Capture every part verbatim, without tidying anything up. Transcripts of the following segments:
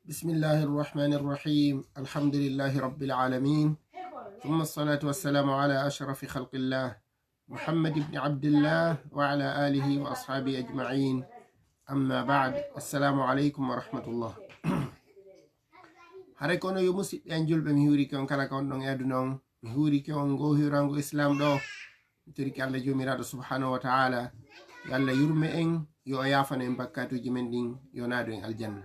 بسم الله الرحمن الرحيم. الحمد لله رب العالمين. ثم الصلاة والسلام على أشرف خلق الله محمد بن عبد الله وعلى آله وأصحابه أجمعين. أما بعد. السلام عليكم ورحمة الله. Haray kono yo musidɓe an julɓe, mi huurike on kala ka on ɗon e aduna on. Mi huurike on ngo hiwrango Islam ɗo. Mi torike Allah Joomiraaɗo subhanahu wa ta'ala, yo Allah yurme en, yo o yaafano en bakkatuuji men ɗin, yo naadu en aljanna.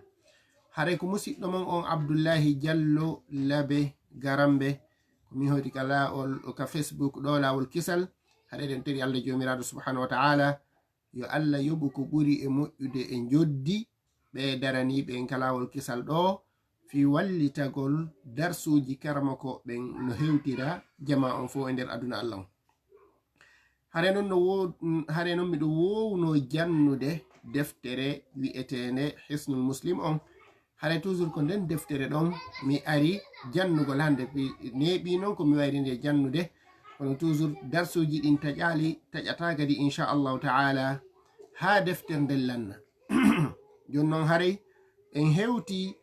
Haray ko musidɗo mon on Abdullahi Jallo Labe Garambe, ko min hoti ka laawol, ka Facebook ɗo, laawol kisal. Haray ɗen tori Allah Joomiraaɗo subhanahu wa ta'ala, yo Allah yoɓu ko ɓuri e moƴƴude e njoddi ɓe daraniiɓe en ka laawol kisal ɗo, fii wallitagol darsuuji karamoko ɓen no hewtira jamaa on fow e nder aduna Allah on. Hare non no wo-, hare non miɗo wowno jannude deftere wi'eteende Hisnul Muslim on. Hare toujours ko nden deftere ɗon mi ari jannugol hannde. Ɓi-, neeɓi non ko mi wayri nde jannude. Kono toujours darsuuji ɗin taƴaali, taƴata kadi, insha Allahu ta'ala, haa deftere nden lanna. Jooni non haray en hewti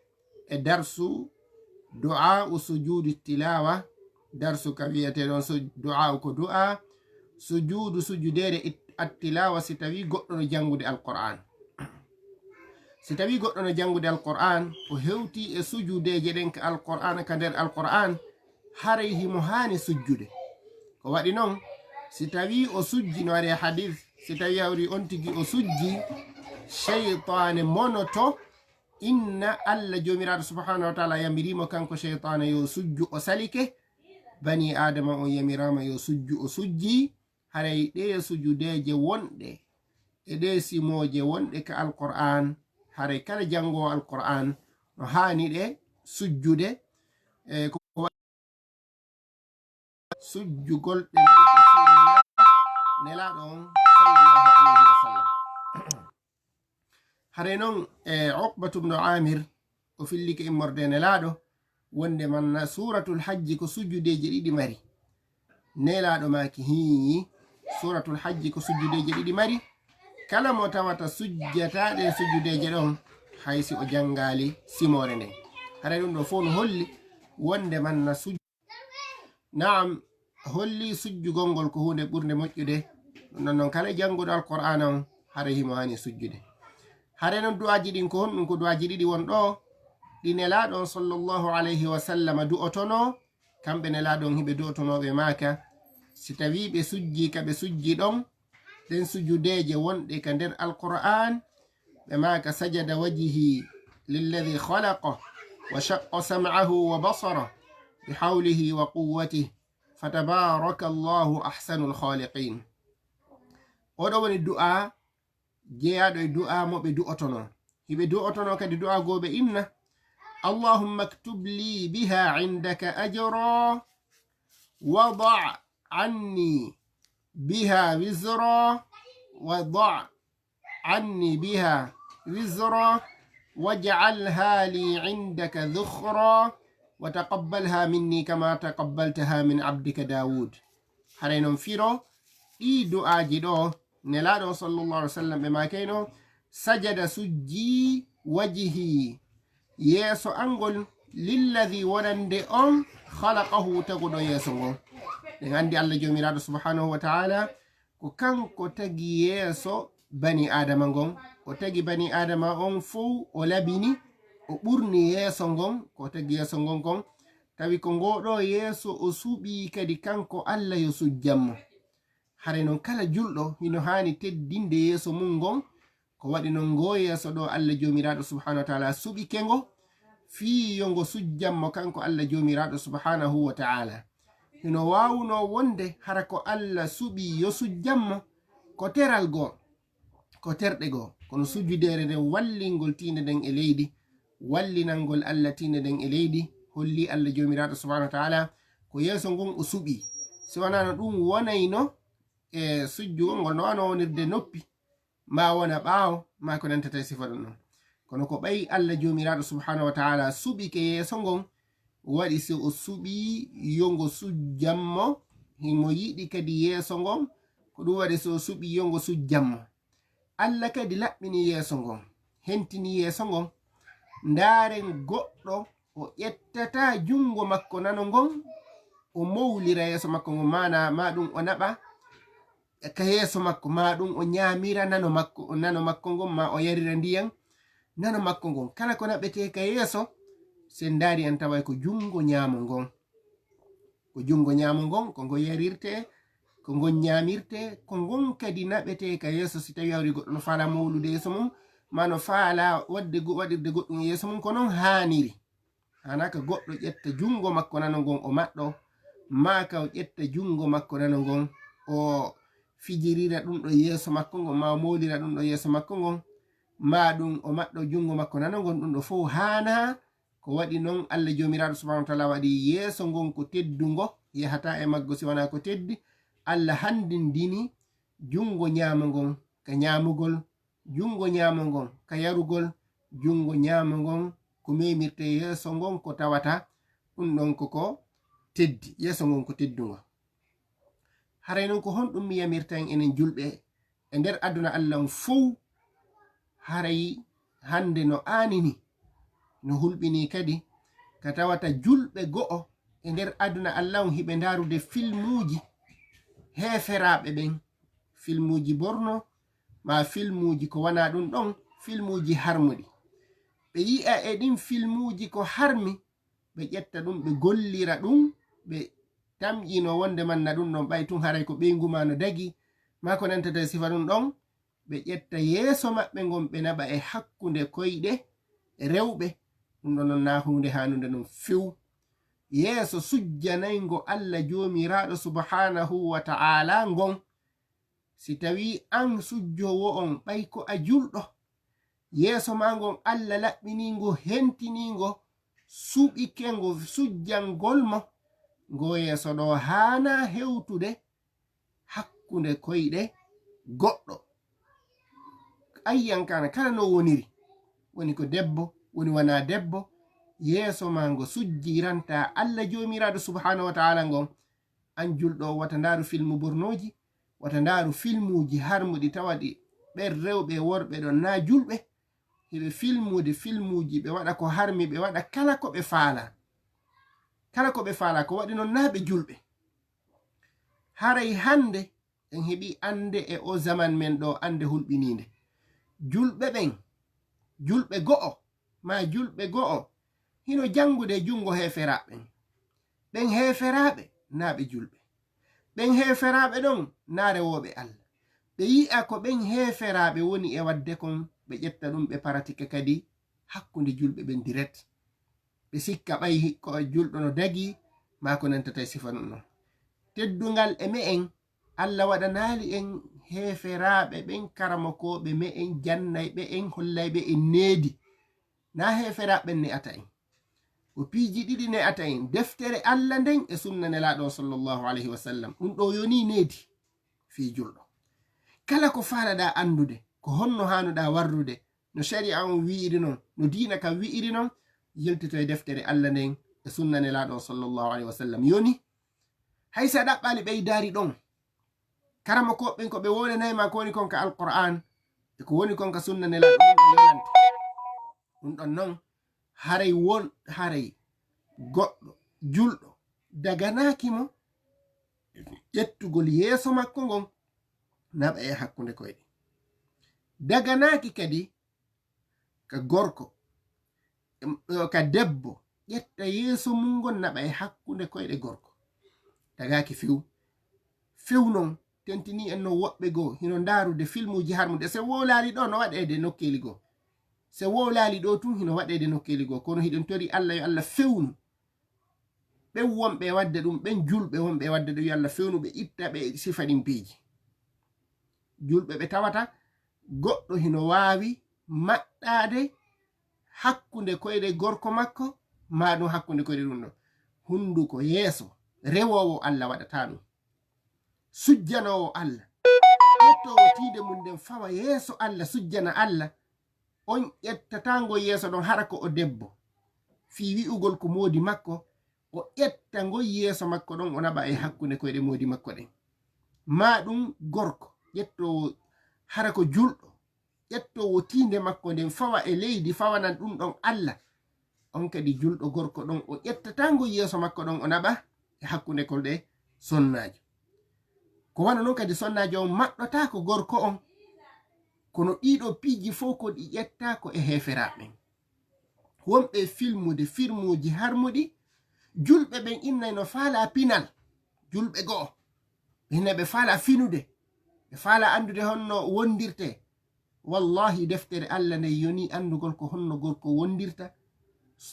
e darsu du'aa'u sujuudi tilaawa, darsu ka wi'etee ɗon su-, du'aa'u ko du'aa, sujuudu sujudeere it-, at-tilaawa si tawii goɗɗo no janngude Alqur'aan. Si tawii goɗɗo no janngude Alqur'aan, o hewti e sujudeeje ɗen ka Alqur'aan, ka nder Alqur'aan, haray himo haani sujjude. Ko waɗi non, si tawii o sujji, no ari e hadiis, si tawii hawri on tigi o sujji, seytaane monoto, inna Allah Joomiraaɗo subhaanahu wa ta'ala yamiriimo kanko seytaane yo sujju, o salike, banii Aadama on yamiraama yo sujju, o sujji, haray ɗee sujudeeje wonɗe e ɗee simooje wonɗe ka Alqur'aan, haray kala janngoowo Alqur'aan no haani ɗe sujjude, e ko wa-, sujjugol ɗe nden ko sunna Nelaaɗo on sallallahu alayhi wa sallam. Haray non, e, Uqbatu bnu Aamir, o fillike immorde e Nelaaɗo, wonde manna Suuratul Hajji ko sujjudeeje ɗiɗi mari. Nelaaɗo maaki, hii, Suuratul Hajji ko sujjudeeje ɗiɗi mari. Kala mo tawata sujjataa ɗe sujjudeeje ɗon, hay si o janngaali simoore nden. Haray ɗum ɗo fow no holli wonde manna suj-, Naam, holli sujjugol ngol ko huunde ɓurnde moƴƴude. Ɗum ɗon non kala jannguɗo Alqur'aana on, haray himo haani sujjude. Haray non du'aaji ɗin ko honɗum? Ko du'aaji ɗiɗi won ɗo, ɗi Nelaaɗo on sallallahu alayhi wa sallam du'otonoo, kamɓe Nelaaɗo on hiɓe du'otonoo ɓe maaka, si tawii ɓe sujjii ka ɓe sujji ɗon, ɗen sujudeeje wonɗe ka nder Alqur'aan, ɓe maaka, sajada wajhi lilladhi khalaqa wa shaqqa sam'ahu wa basara bi hawlihi wa quwwatihi, fatabarakallahu ahsanul khaliqin. Oɗo woni du'a jeyaaɗo e du'a mo ɓe du'otono. Hiɓe du'otono kadi du'a goo ɓe inna, Allahumma aktub li biha indaka ajra, wa da' anni biha wizra, wa da' anni biha wizra, waj'alha li indaka dhukhra, wa taqabbalha minni kama taqabbaltaha min abdika Dawud. Haray non firo ɗii du'aaji ɗo, Nelaaɗo on sallallahu alaihi wa sallam ɓe maakayno, sajada sujji wajhi, yeeso an ngol, lilladhi wonande on, khalaqahu taguɗo yeeso ngon. Ɗen anndi Allah Joomiraaɗo subhanahu wa ta'ala ko kanko tagi yeeso bani Aadama ngon. O tagi bani Aadama on fow, o labini, o ɓurni yeeso ngon, ko tagi yeeso ngon kon. Tawi ko ngoo ɗoo yeeso o suɓii kadi kanko Allah yo sujjan mo. Haray non kala julɗo hino haani teddinde yeeso mun ngon. Ko waɗi non ngoo yeeso ɗoo Allah Joomiraaɗo subhanahu wa ta'ala suɓike ngo, fii yo ngo sujjan mo kanko Allah Joomiraaɗo subhanahu wa ta'ala. Hino waawunoo wonde hara ko Allah suɓii yo sujjan mo, ko teral goo, ko terɗe goo. Kono sujjudeere nden wallingol tiinde nden e leydi, wallinangol Allah tiinde nden e leydi, holli Allah Joomiraaɗo subhanahu wa ta'ala ko yeeso ngon o suɓii. Si wanaano ɗum wonayno e sujjugol ngol no wano wonirde noppi, maa wona ɓaawo, maa ko nantata e sifa ɗum ɗon. Kono ko ɓay Allah Joomiraaɗo subhanahu wa ta'ala suɓike yeeso ngon, waɗi si o suɓii yo ngo sujjan mo, himo yiɗi kadi yeeso ngon, ko ɗum waɗi si o suɓii yo ngo sujjan mo. Allah kadi laɓɓini yeeso ngon, hentini yeeso ngon, Ndaaren goɗɗo o ƴettata junngo makko nano ngon, o mowlira yeeso makko ngon, maana ma ɗum o naɓa ka yeeso makko, ma ɗum o ñaamira nano makko, nano makko ngon, ma o yarira ndiyan nano makko ngon. Kala ko naɓetee ka yeeso, sen ndaari en taway ko junngo ñaamo ngon. Ko junngo ñaamo ngon, ko ngon yarirtee, ko ngon ñaamirtee, ko ngon kadi naɓetee ka yeeso. Si tawii hawri goɗɗo no faala mowlude yeeso mum, ma no faala waɗde go-, waɗirde goɗɗum e yeeso mum, ko non haaniri. Haanaa ka goɗɗo ƴetta junngo makko nano ngon o maɗɗo, maa ka o ƴetta junngo makko nano ngon o fijirira ɗum ɗo yeeso makko ngon, maa o mowlira ɗum ɗo yeeso makko ngon, maa ɗum o maɗɗo junngo makko nano ngon, ɗum ɗo fof haanaa. Ko waɗi non, Allah Joomiraaɗo Subhaanahu wa Taala waɗi yeeso ngon ko teddungo, yahataa e maggo si wanaa ko teddi. Allah hanndindini junngo ñaamo ngon ka ñaamugol, junngo ñaamo ngon ka yarugol, junngo ñaamo ngon ko memirtee yeeso ngon ko tawata ɗum ɗon ko ko teddi, yeeso ngon ko teddungo. Haray non ko honɗum mi yamirta en enen julɓe e nder aduna Allah on fow? Haray hannde no aanini, no hulɓinii kadi, ka tawata julɓe go'o e nder aduna Allah on hiɓe ndaarude filmuuji heeferaaɓe ɓen, filmuuji borno, maa filmuuji ko wanaa ɗum ɗon, filmuuji harmuɗi. Ɓe yi'a e ɗin filmuuji ko harmi, ɓe ƴetta ɗum, ɓe gollira ɗum, ɓe tamƴino wonde man na ɗum ɗon ɓay tun haray ko ɓeyngu maa no dagi, maa ko nantata e sifa ɗum ɗon, ɓe ƴetta yeeso maɓɓe ngon ɓe naɓa e hakkunde koyɗe rewɓe. Ɗum ɗon non na huunde haanunde non few. Yeeso sujjanayngo Allah Joomiraaɗo Subhaanahu wa Ta'ala ngon. Si tawii an sujjoowo on ɓay ko a julɗo, yeeso maa ngon Allah laɓɓinii ngo, hentinii ngo, suɓike ngo sujjangol mo, ngo yeeso ɗo haanaa hewtude hakkunde koyɗe goɗɗo. Ayyan kana kala no woniri, woni ko debbo, woni wanaa debbo, yeeso maa ngo sujjiranta Allah Joomiraaɗo Subhaanahu wa Ta'ala ngon. An julɗo o, wata ndaaru filmu bornooji, wata ndaaru filmuuji harmuɗi tawa ɗi ɓen rewɓe e worɓe ɗon naa julɓe, hiɓe filmude filmuuji, ɓe waɗa ko harmi, ɓe waɗa kala ko ɓe faalaa. Kala ko ɓe faalaa, ko waɗi non naa ɓe julɓe. Haray hannde en heɓi annde e o zaman men ɗo, annde hulɓiniinde. Julɓe ɓen, julɓe go'o, maa julɓe go'o, hino janngude e junngo heeferaaɓe ɓen. Ɓen heeferaaɓe, naa ɓe julɓe. Ɓen heeferaaɓe ɗon, naa rewooɓe Allah. Ɓe yi'a ko ɓen heeferaaɓe woni e waɗde kon, ɓe ƴetta ɗum, ɓe paratike kadi hakkunde julɓe ɓen direct. Ɓe sikka ɓay hi-, ko julɗo no dagi, maa ko nantata e sifa ɗum ɗon. Teddungal e me'en, Allah waɗanaali en heeferaaɓe ɓen, karamokooɓe me'en, jannayɓe en, hollayɓe en needi. Naa heeferaaɓe ɓen ne'ata en. Ko piiji ɗiɗi ne'ata en, deftere Allah nden e sunna Nelaaɗo on sallallahu alayhi wa sallam. Ɗum ɗo yonii needi fii julɗo. Kala ko faalaɗaa anndude, ko honno haanuɗaa warrude, no shari'a on wi'iri non, no diina kan wi'iri non, yiltito e deftere Allah nden e sunna Nelaaɗo on sallallahu alayhi wa sallam. Yoni, hay si a ɗaɓɓaali ɓeydaari ɗon, karamokooɓe ɓen ko ɓe wowlanay ma ko woni kon ka Alqur'aan e ko woni kon ka sunna Nelaaɗo, ɗum ɗon yonante. Ɗum ɗon non, haray won, haray goɗɗo, julɗo, daganaaki mo ƴettugol yeeso makko ngon, naɓa e hakkunde koyɗe. Daganaaki kadi ka gorko, em, ka debbo, ƴetta yeeso mum ngon naɓa e hakkunde koyɗe gorko. Dagaaki few. Few non, tentinii en non woɓɓe goo, hino ndaarude filmuuji harmude. Se wowlaali ɗo, no waɗeede nokkeeli goo. Se wowlaali ɗo tun, hino waɗeede nokkeeli goo. Kono hiɗen tori Allah, yo Allah fewnu ɓen wonɓe e waɗde ɗum, ɓen julɓe wonɓe e waɗde ɗum, yo Allah fewnu ɓe, itta ɓe sifa ɗin piiji. Julɓe ɓe tawata goɗɗo hino waawi maɗɗaade hakkunde koyɗe gorko makko, maa ɗum hakkunde koyɗe ɗum ɗo. Hunduko, yeeso, rewoowo Allah waɗataa ɗum. Sujjanoowo Allah, ƴettoowo tiinde mum nden fawa yeeso Allah, sujjana Allah, on ƴettataa ngol yeeso ɗon hara ko o debbo, fii wi'ugol ko moodi makko, o ƴetta ngol yeeso makko ɗon, o naɓa e hakkunde koyɗe moodi makko ɗen. Maa ɗum gorko ƴettoowo hara ko julɗo, ƴettoowo tiinde makko nden fawa e leydi, fawanan ɗum ɗon Allah. On kadi julɗo gorko ɗon o ƴettataa ngol yeeso makko ɗon o naɓa e hakkunde kolɗe sonnaajo. Ko wano non kadi sonnaajo on maɗɗotaako gorko on. Kono ɗiɗo piiji fof ko ɗi ƴettaako e heeferaaɓe ɓen. Wonɓe filmude filmuuji harmuɗi, julɓe ɓen innay no faalaa pinal. Julɓe go'o ɓe hinay ɓe faalaa finude, ɓe faalaa anndude honno wondirtee. Wallahi, deftere Allah nden yonii anndugol ko honno gorko wondirta.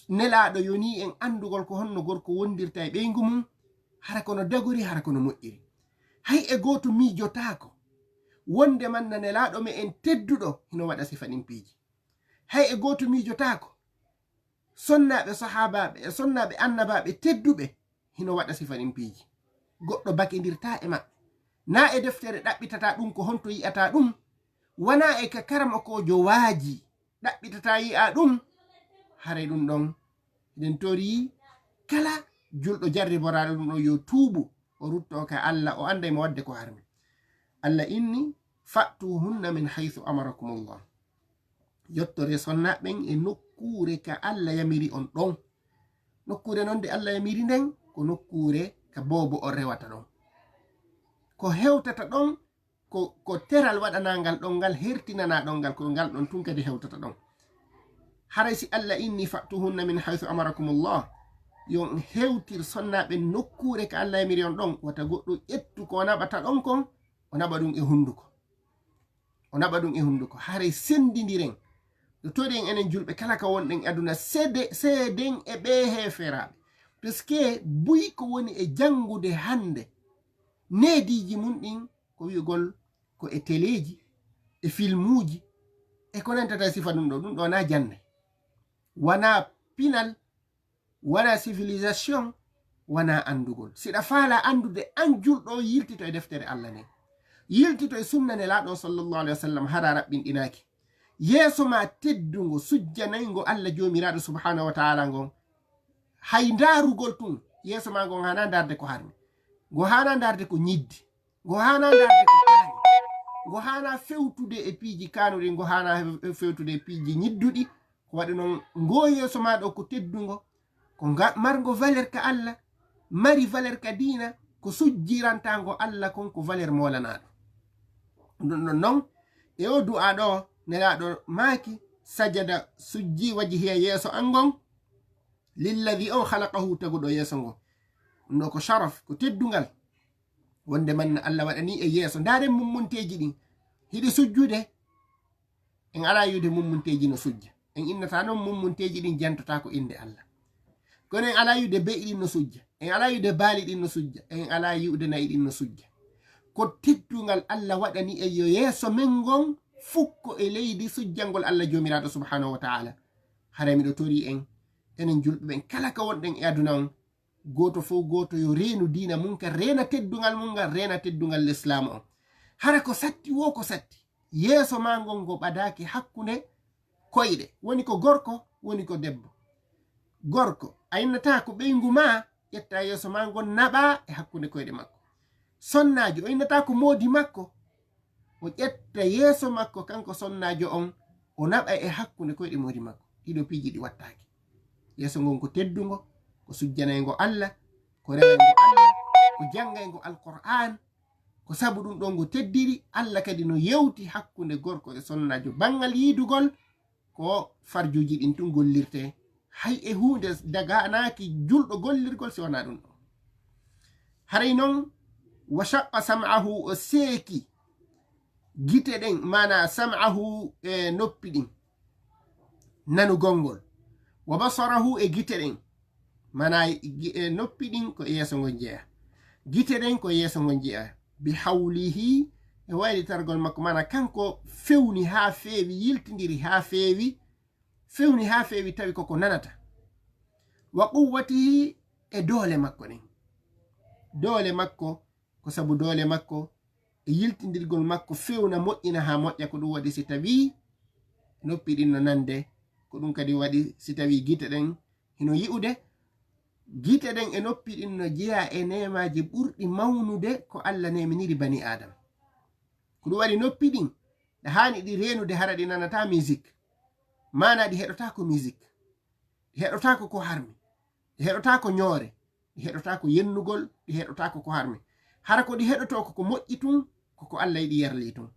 Nelaaɗo yonii en anndugol ko honno gorko wondirta e ɓeyngu mum, hara kono dagori, hara kono moƴƴiri. Hay e gooto miijotaako wonde manna Nelaaɗo me'en tedduɗo hino waɗa sifa ɗin piiji. Hay e gooto miijotaako sonnaaɓe sahaabaaɓe e sonnaaɓe annabaaɓe tedduɓe hino waɗa sifa ɗin piiji. Goɗɗo bakindirtaa e maɓɓe. Naa e deftere ɗaɓɓitataa ɗum ko honto yi'ataa ɗum, wanaa e ka karamokoojo waaji ɗaɓɓitataa yi'aa ɗum. Haray ɗum ɗon, hiɗen torii kala julɗo jarriboraaɗo ɗum ɗon yo tuubu, o ruttoo ka Allah, o annday mo waɗde ko harmi. Allah inni, "Fa'tuhunna min haythu amarakumullah." Yottoree sonnaaɓe ɓen e nokkuure ka Allah yamiri on ɗon. Nokkuure non nde Allah yamiri nden, ko nokkuure ka boobo on rewata ɗon. Ko hewtata ɗon, ko, ko teral waɗanaa ngal ɗon ngal, hertinanaa ɗon ngal, ko ngal ɗon tun kadi hewtata ɗon. Haray si Allah inni, "Fa'tuhunna min haythu amarakumullah," yo on hewtir sonnaaɓe nokkuure ka Allah yamiri on ɗon, wata goɗɗo ƴettu ko o naɓata ɗon kon, o naɓa ɗum e hunduko. O naɓa ɗum e hunduko. Haray senndindiren. No torii en enen julɓe kala ka wonɗen aduna, seede-, seeden e ɓee heeferaaɓe. Parce que buy ko woni e janngude hannde, neediiji mum ɗin ko wi'ugol ko e teleeji, e filmuuji, e ko nantata e sifa ɗum ɗo. Ɗum ɗo wanaa jannde, wanaa pinal, wanaa civilisation, wanaa anndugol. Si ɗa faalaa anndude an julɗo, yiltito e deftere Allah nden. Yiltito e sunna Nelaaɗo on sallallahu alayhi wa sallam, hara raɓɓinɗinaaki. Yeeso maa teddungo, sujjanayngo Allah Joomiraaɗo subhaanahu wa ta'ala ngon, hay ndaarugol tun, yeeso maa ngon haanaa ndaarde ko harmi. Ngo haanaa ndaarde ko ñiddi. Ngo haanaa ndaarde ko kaani. Ngo haanaa fewtude e piiji kaanuɗi, ngo haanaa fe-, fewtude e piiji ñidduɗi. Ko waɗi non, ngoo yeeso maa ɗoo ko teddungo, ko nga-, marngo valeur ka Allah, mari valeur ka diina, ko sujjirantaango Allah kon ko valeur moolanaaɗo. Ɗum ɗon non, e oo du'aa ɗoo, Nelaaɗo maaki, "Sajada, sujji, wajhiya, yeeso an ngon, lilladhi, on khalaqahu, taguɗo yeeso ngon." Ɗum ɗoo ko sharaf, ko teddungal. Wonde manna Allah waɗanii e yeeso. Ndaaren mummunteeji ɗin. Hiɗi sujjude, en alaa yi'ude mummunteeji no sujja. En innataa non mummunteeji ɗin jantotaako innde Allah. Kono en alaa yi'ude be'i ɗin no sujja. En alaa yi'ude baali ɗin no sujja. En alaa yi'ude na'i ɗin no sujja. Ko teddungal Allah waɗani en yo yeeso men ngon fukko e leydi sujjangol Allah Joomiraaɗo subhaanahu wa ta'ala. Haray miɗo torii en, enen julɓe ɓen kala ka wonɗen e aduna on, gooto fow gooto yo reenu diina mum kan, reena teddungal mum ngal, reena teddungal Lislaamu on. Hara ko satti woo ko satti, yeeso maa ngon ngo ɓadaaki hakkunde koyɗe. Woni ko gorko, woni ko debbo. Gorko, a innataa ko ɓeyngu maa, ƴetta yeeso maa ngon naɓaa e hakkunde koyɗe makko. Sonnaajo, o innataa ko moodi makko, o ƴetta yeeso makko, kanko sonnaajo on, o naɓa e hakkunde koyɗe moodi makko. Ɗiɗo piiji ɗi wattaaki. Yeeso ngon ko teddungo, ko sujjanayngo Allah, ko rewayngo Allah, ko janngayngo Alqur'aan. Ko sabu ɗum ɗon ngo teddiri. Allah kadi no yewti hakkunde gorko e sonnaajo banngal yiidugol, ko farjuuji ɗin tun gollirtee. Hay e huunde daganaaki julɗo gollirgol si wanaa ɗum ɗon. Haray non, "Wa shaqqa sam'ahu", o seeki gite ɗen, maanaa sam'ahu e noppi ɗin, nanugol ngol. "Wa basarahu", e gite ɗen, maanaa gi-, e noppi ɗin ko e yeeso ngon jeyaa. Gite ɗen ko e yeeso ngon jeyaa. "Bi hawlihi", e waylitargol makko, maanaa kanko fewni haa feewi, yiltindiri haa feewi, fewni haa feewi tawi koko nanata. "Wa quwwatihi", e doole makko ɗen. Doole makko, ko sabu doole makko e yiltindirgol makko fewna moƴƴina haa moƴƴa. Ko ɗum waɗi si tawii noppi ɗin no nande, ko ɗum kadi waɗi si tawii gite ɗen hino yi'ude. Gite ɗen e noppi ɗin no jeyaa e neemaaji ɓurɗi mawnude ko Allah neeminiri bani Aadama. Ko ɗum waɗi noppi ɗin Ɗa haani ɗi reenude hara ɗi nanata musique. Maana ɗi heɗotaako musique. Ɗi heɗotaako ko harmi. Ɗi heɗotaako ñoore. Ɗi heɗotaako yennugol. Ɗi heɗotaako ko harmi. Hara ko ɗi heɗotoo ko ko moƴƴi tun, ko ko Allah yiɗi yarli tun.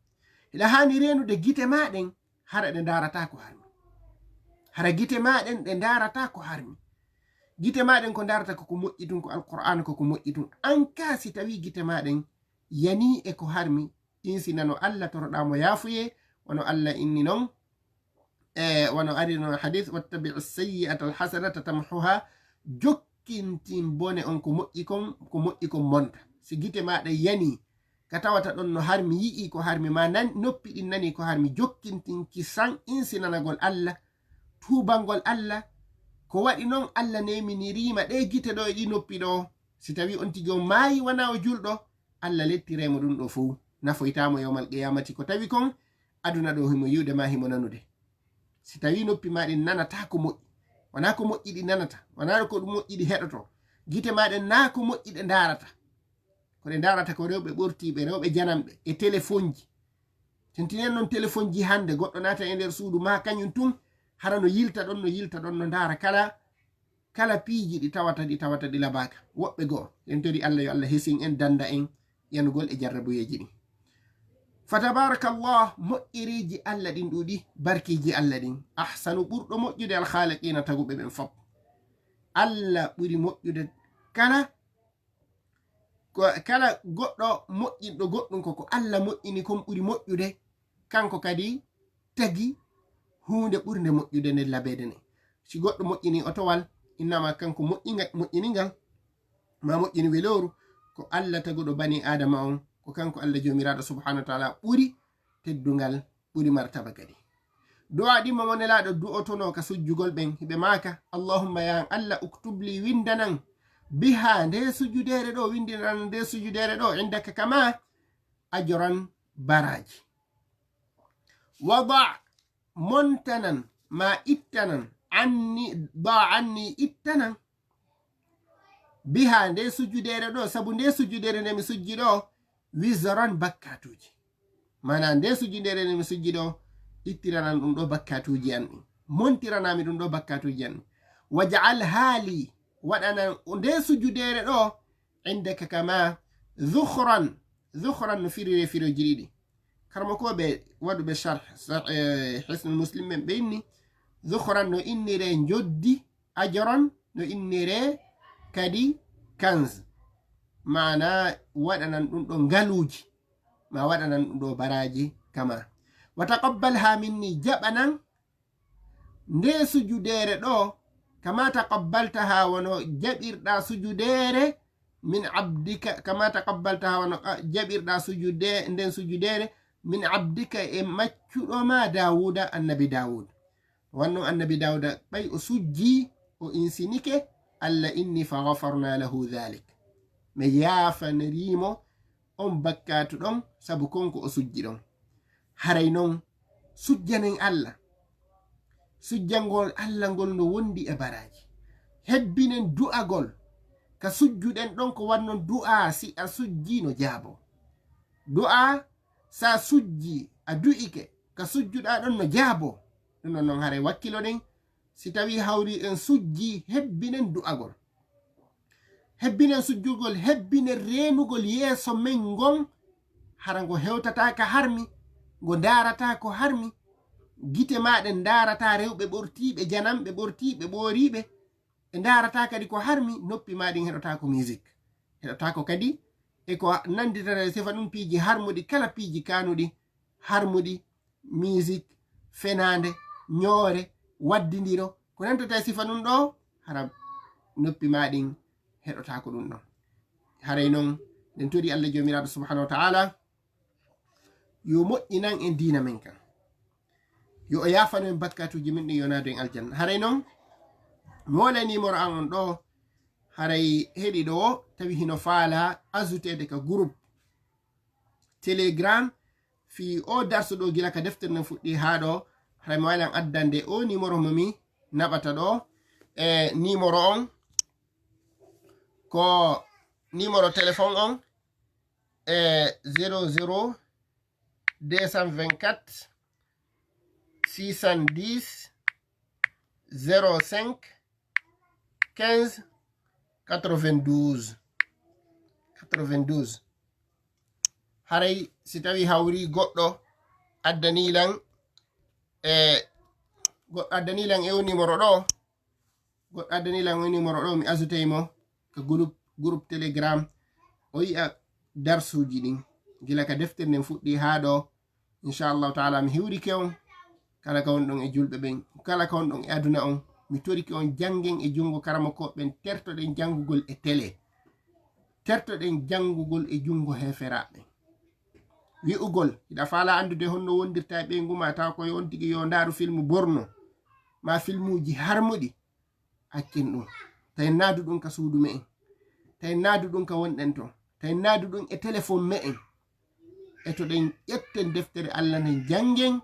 Hiɗa haani reenude gite maa ɗen, hara ɗe ndaarataa ko harmi. Hara gite maa ɗen ɗe ndaarataa ko harmi. Gite maa ɗen ko ndaarata ko ko moƴƴi tun, ko Alqur'aana ko ko moƴƴi tun. An kaa si tawii gite maa ɗen yanii e ko harmi, insinano Allah, toroɗaa mo yaafuyee, wano Allah inni non, e wano ari non hadis, "Wattabi' as-sayyi'ata al-hasanata tamhuha", jokkintin bone on ko moƴƴi kon, ko moƴƴi kon monta. Si gite maaɗa yanii, ka tawata ɗon no harmi yi'ii ko harmi, ma nan, noppi ɗin nanii ko harmi, jokkintin ki san insinanagol Allah, tuubangol Allah. Ko waɗi non Allah neeminiriima ɗee gite ɗoo e ɗii noppi ɗoo. Si tawii on tigi on maayi wanaa o julɗo, Allah lettiree mo ɗum ɗoo fow. Nafoytaa mo yawmal qiyamati. Ko tawi kon aduna ɗoo himo yi'ude ma himo nanude. Si tawii noppi maa ɗin nanataa ko moƴƴi, wanaa ko moƴƴi ɗi nanata, wanaa ko ɗum moƴƴi ɗi heɗoto, gite maa ɗen naa ko moƴƴi ɗe ndaarata. Ko ɗe ndaarata ko rewɓe ɓortiiɓe, rewɓe jananɓe e telefonji. Tentinen non telefonji hannde, goɗɗo naata e nder suudu maa kañum tun, hara no yilta ɗon, no yilta ɗon, no ndaara kala, kala piiji ɗi tawata, ɗi tawata ɗi labaaka. Woɓɓe goo, en tori Allah yo Allah hesin en, danda en yanugol e jarrabuyeeji ɗin. Fa tabarakallah, moƴƴereeji Allah ɗin ɗuuɗi, barkiiji Allah ɗin. Ahsanu, ɓurɗo moƴƴude, al-khaliqina, taguɓe ɓen fop. Allah ɓuri moƴƴude kala, ko, kala goɗɗo moƴƴinɗo goɗɗum, ko ko Allah moƴƴini kon ɓuri moƴƴude. Kanko kadi tagi huunde ɓurnde moƴƴude nden labeede nden. Si goɗɗo moƴƴini otowal, innama kanko moƴƴinga-, moƴƴini ngal, ma moƴƴini welooru, ko Allah taguɗo bani Aadama on, ko kanko Allah Joomiraaɗo subhanahu wa taala ɓuri teddungal, ɓuri martaba kadi. Du'a ɗin mo Nelaaɗo du'otonoo ka sujjugol ɓen, hiɓe maaka, "Allahumma, ya Allah, uktub li, windanan, biha, nde sujudeere ɗo, windinan nde sujudeere ɗo, indaka kama, ajoran, baraaji. Wada, montanan, ma ittanan, anni, da anni, ittanan, biha, nde sujudeere ɗo, sabu nde sujudeere nde mi sujji ɗo, wizran, bakkatuuji." Maana, nde sujudeere nde mi sujji ɗo, ittiranan ɗum ɗo bakkatuuji an ɗin. Montiranami ɗum ɗo bakkatuuji an ɗin. Waj'al haali, waɗanan nde sujudeere ɗo, indaka kama, zukhran. Zukhran no firire firooji ɗiɗi. Karmokooɓe waɗuɓe sharh, sa-, eh, Hisnul Muslim ɓen, ɓe inni, zukhran no innire njoddi, ajoran no innire kadi kanz. Maana, waɗanan ɗum ɗo ngaluuji, ma waɗanan ɗum ɗo baraaji kama. Wa taqabbal ha minni, jaɓanan nde sujudeere ɗo, kama taqabbalta ha, wano jaɓirɗa sujudeere min abdika, kama taqabbalta ha, wano, a, jaɓirɗa sujude-, nden sujudeere min abdika, e maccuɗo ma Daawuda, annabi Daawud. Wanno annabi Daawuda, ɓay o sujji, o insinike, Allah inni, "Fa ghafarna lahu dhalik." Mi yaafanirimo on bakkatu ɗon, sabu kon ko o sujji ɗon. Haray non, sujjanen Allah. Sujjangol Allah ngol no wondi e baraaji. Hebbinen du'agol ka sujjuɗen ɗon, ko wannon du'a si a sujji no jaabo. Du'a sa sujji a du'ike ka sujjuɗa ɗon no jaabo. Ɗum ɗon non haray wakkiloɗen, si tawi hawri en sujji, hebbinen du'agol. Hebbinen sujjugol, hebbinen reenugol yeeso men ngon, hara ngo hewtataa ka harmi, ngo ndaarataa ko harmi. Gite maa ɗen ndaarataa rewɓe ɓortiiɓe, jananɓe ɓortiiɓe, ɓooriiɓe. Ɗe ndaarataa kadi ko harmi, noppi maa ɗin heɗotaako musique. Heɗotaako kadi e ko nannditata e sifa ɗum piiji harmuɗi, kala piiji kaanuɗi, harmuɗi, musique, fenaande, ñoore, waddindiro, ko nantata e sifa ɗum ɗo, hara noppi maa ɗin heɗotaako ɗum ɗon. Haray non, ɗen tori Allah Joomiraaɗo subhanahu wa ta'ala, yo moƴƴinan en diina men kan. Yo o yaafano en bakkatuuji men ɗin, yo naadu en aljanna. Haray non, mi wole numéro an on ɗo, haray heɗiiɗo o, tawi hino faala ajouteede ka groupe Telegram, fii o darsu ɗo, gila ka deftere nden fuɗɗi haa ɗo, haray mi waawan addande o numéro mo mi naɓata ɗo. E numéro on, ko numéro téléphone on, e zéro zéro deux cent vingt-quatre, six cent dix, zéro cinq, quinze, quatre-vingt-douze. Quatre-vingt-douze. Haray si tawi hawri goɗɗo addani lan e goɗɗo addani lan e o numéro ɗo, goɗɗo addani lan e o numéro ɗo, mi ajouté mo ka groupe groupe Telegram. O yi'a darsuuji ɗin gila ka deftere nden fuɗɗi haa ɗo. Inchallahu taala, mi hiwrike on kala ka wonɗon e julɓe ɓen, kala ka wonɗon e aduna on. Mi torike on, janngen e junngo karamokooɓe ɓen, tertoɗen janngugol e télé, tertoɗen janngugol e junngo heeferaaɓe. Wi'ugol hiɗa faala anndude honno wondirta e ɓeyngu ma, taw ko yo on tigi yo ndaaru filmu borno ma filmuuji harmuɗi, accen ɗum. Tawi naadu ɗum ka suudu me'en, tawi naadu ɗum ka wonɗen to, tawi naadu ɗum e téléphone me'en. E to ɗen ƴetten deftere Allah nden, janngen,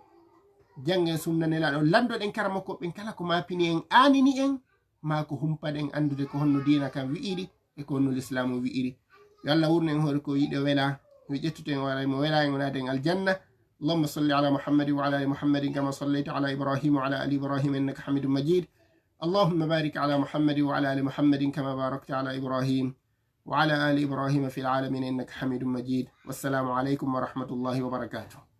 janngen sunna Nelaaɗo, lanndoɗen karamokooɓe ɓen kala ko maapini en, aanini en, maa ko humpaɗen anndude ko honno diina kan wi'iri e ko honno lislaamu wi'iri. Yo Allah wurnu en hoore ko yiɗi o wela, yo ƴettu to en o wela, mo wela en o naada en aljanna. اللهم صل على محمد وعلى آل محمد كما صليت على إبراهيم وعلى آل إبراهيم إنك حميد مجيد. اللهم بارك على محمد وعلى آل محمد كما باركت على إبراهيم وعلى آل إبراهيم في العالمين إنك حميد مجيد. والسلام عليكم ورحمة الله وبركاته.